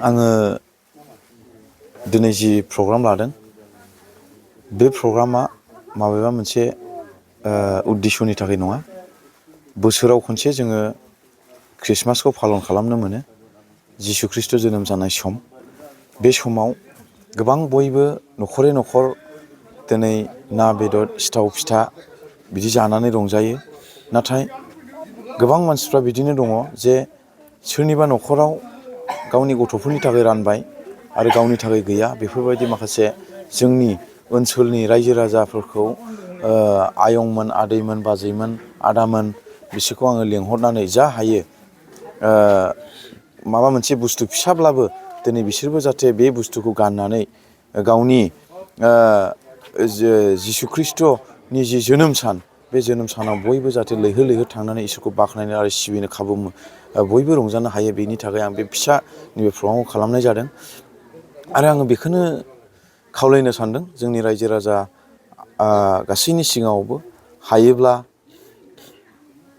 आङो दिनै जि प्रग्राम लादों बे प्रग्रामा माबेबा मोनसे उद्देश्यनि थाखाय नङा। बोसोराव खनसे जोङो ख्रिस्टमासखौ पालन खालामनो मोनो। जिशु ख्रिस्ट जोनोम जानाय सम। बे समाव गोबां बयबो न'खरै न'खर दिनै ना बेदर सिथाव फिथा बिदि जानानै रंजायो। नाथाय गोबां मानसिफ्रा बिदिनो दङ जे सोरनिबा न'खराव गावनि गथ'फोरनि थाखाय रानबाय आरो गावनि थाखाय गैया। बेफोरबायदि माखासे जोंनि ओनसोलनि रायजो राजाफोरखौ आयंमोन, आदैमोन, बाजैमोन, आदामोन बिसोरखौ आङो लेंहरनानै जा हायो माबा मोनसे बुस्थु फिसाब्लाबो दिनै बिसोरबो जाहाथे बे बुस्थुखौ गाननानै गावनि जिशु ख्रिस्ट'नि जि जोनोम सान बे जोनोम सानाव बयबो जाहाथे लैहोर लैहोर थांनानै इसोरखौ बाख्नायनो आरो सिबिनो खाबु बयबो रंजानो हायो। बेनि थाखाय आं बे फिसा नैबे प्रग्रामखौ खालामनाय जादों। आरो आङो बेखौनो खावलायनो सानदों जोंनि रायजो राजा गासैनि सिगाङावबो हायोब्ला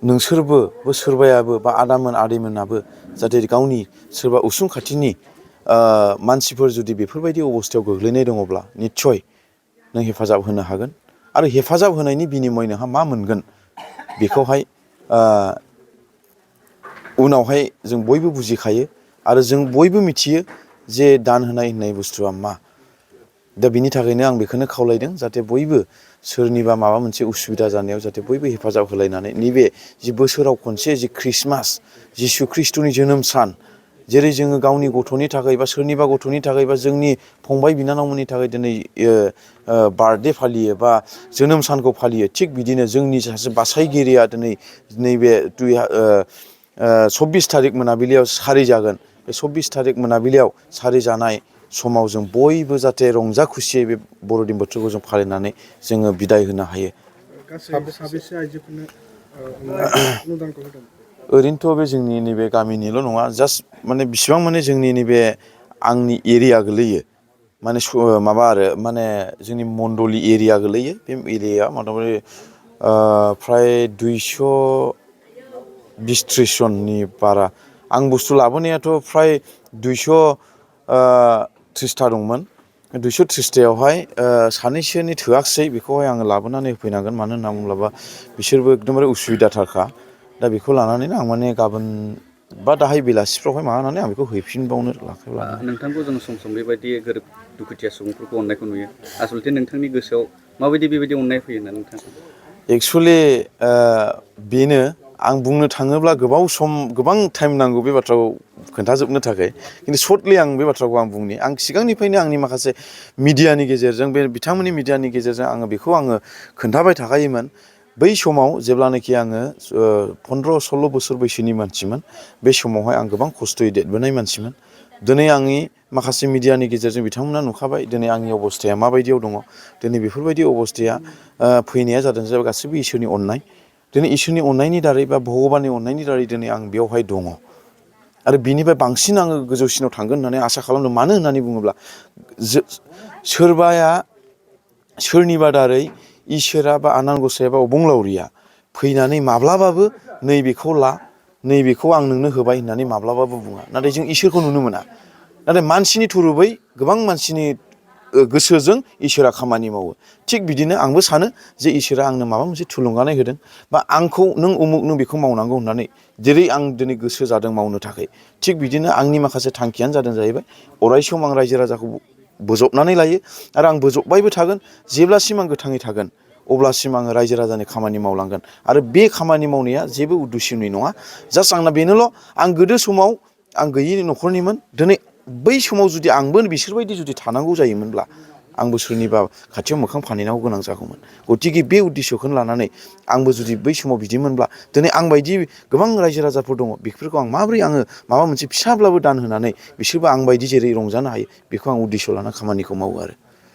नोंसोरबो सोरबायाबो बा आदामोन आदैमोनाबो जाहाथे गावनि सोरबा उसुं खाथिनि मानसिफोर जुदि बेफोरबायदि अबस्थायाव गोग्लैनाय दङब्ला निस्सय नों हेफाजाब होनो हागोन। आरो हेफाजाब होनायनि बिनिमय नोंहा मा मोनगोन बेखौहाय उनावहाय जों बयबो बुजिखायो आरो जों बयबो मिथियो जे दान होनाय बुस्थुआ मा। दा बिनि थाखायनो आं बेखौनो खावलायदों जाहाथे बयबो सोरनिबा माबा मोनसे उसुबिदा जानायाव जाहाथे बयबो हेफाजाब होलायनानै नैबे जि बोसोराव खनसे जि ख्रिस्टमास जिशु ख्रिस्ट'नि जोनोम सान, जेरै जोङो गावनि गथ'नि थाखाय बा सोरनिबा गथ'नि थाखाय बा जोंनि फंबाय बिनानावमोननि थाखाय दिनै बार्थडे फालियो बा जोनोम सानखौ फालियो, थिग बिदिनो जोंनि सासे बासायगिरिया दिनै नैबे 24 थारिख मोनाबिलियाव सारि जागोन। बे 24 थारिख मोनाबिलियाव सारि जानाय समाव जों बयबो जाहाथे रंजा खुसियै बे बर'दिन बोथोरखौ जों फालिनानै जोङो बिदाय होनो हायो। साबेसे आइजोफोरनो अनुदानखौ होदों? ओरैनोथ' बे जोंनि नैबे गामिनिल' नङा, जास्ट माने बिसिबां माने जोंनि नैबे आंनि एरिया गोलैयो माने माबा आरो माने जोंनि मण्डलि एरिया गोलैयो। बे एरियाया मथामथि फ्राय 220-30 जननि बारा। आं बुस्थु लाबोनायाथ' फ्राय 230था दंमोन। 230थायावहाय सानैसोनि थोआखिसै, बेखौहाय आङो लाबोनानै होफैनांगोन। मानो होनना बुङोब्ला बिसोरबो एकदमबारे उसुबिदाथारखा। दा बेखौ लानानैनो आं माने गाबोन बा दाहाय बेलासिफ्रावहाय माबानानै आं बेखौ हैफिनबावनो आखायाव लादों। नोंथांखौ जों सम सम बेबायदि गोरिब दुखुथिया सुबुंफोरखौ अननायखौ नुयो। आसलथे नोंथांनि गोसोआव माबायदि बेबायदि अननाय फैयो होनना नोंथां? एक्सुवेलि बेनो, आं बुंनो थाङोब्ला गोबां टाइम नांगौ बे बाथ्राखौ खोन्थाजोबनो थाखाय। खिन्थु सर्टलि आं बे बाथ्राखौ आं बुंनि। आं सिगांनिफ्रायनो आंनि माखासे मिडियानि गेजेरजों बिथांमोननि मिडियानि गेजेरजों आङो बेखौ खोन्थाबाय थाखायोमोन। बै समाव जेब्लानाखि आङो 15-16 बोसोर बैसोनि मानसिमोन, बे समावहाय आं गोबां खस्थ'यै देरबोनाय मानसिमोन। दिनै आंनि माखासे मिडियानि गेजेरजों बिथांमोना नुखाबाय दिनै आंनि अबस्थाया माबायदियाव दङ। दिनै बेफोरबायदि अबस्थाया फैनाया जादों जाबाय गासैबो इसोरनि अननाय। दिनै इसोरनि अननायनि दारै बा भगबाननि अननायनि दारै दिनै आं बेयावहाय दङ। आरो बिनिफ्राय बांसिन आङो गोजौसिनाव थांगोन होननानै आसा खालामदों। मानो होननानै बुङोब्ला सोरबाया सोरनिबा दारै इसोरा बा आनान गसाया बा अबंलावरिया फैनानै माब्लाबाबो नैबेखौ ला, नैबेखौ आं नोंनो होबाय होननानै माब्लाबाबो बुङा। नाथाय जों इसोरखौ नुनो मोना। नाथाय मानसिनि थुरुबै गोबां मानसिनि गोसोजों इसोरा खामानि मावो। थिग बिदिनो आंबो सानो जे इसोरा आंनो माबा मोनसे थुलुंगानाय होदों बा आंखौ नों उमुक नों बेखौ मावनांगौ होननानै जेरै आं दिनै गोसो जादों मावनो थाखाय, थिग बिदिनो आंनि माखासे थांखियानो जादों जाहैबाय अराय सम आं रायजो राजाखौ बोजबनानै लायो आरो आं बोजबबायबो थागोन। जेब्लासिम आं गोथाङै थागोन अब्लासिम आङो रायजो राजानि खामानि मावलांगोन। आरो बे खामानि मावनाया जेबो उद्देश्यनि नङा। जास्ट आंना बेनोल', आं गोदो समाव आं गैयि न'खरनिमोन। दिनै बै समाव जुदि आंबो बिसोरबायदि जुदि थानांगौ जायोमोनब्ला आंबो सोरनिबा खाथियाव मोखां फानहैनांगौ गोनां जागौमोन। गथिखे बे उद्देश्यखौनो लानानै आंबो जुदि बै समाव बिदिमोनब्ला दिनै आं बायदि गोबां रायजो राजाफोर दङ, बेफोरखौ आं माबोरै माबा मोनसे फिसाब्लाबो दान होनानै बिसोरबो आं बायदि जेरै रंजानो हायो, बेखौ आं उद्देश्य लाना खामानिखौ मावो आरो।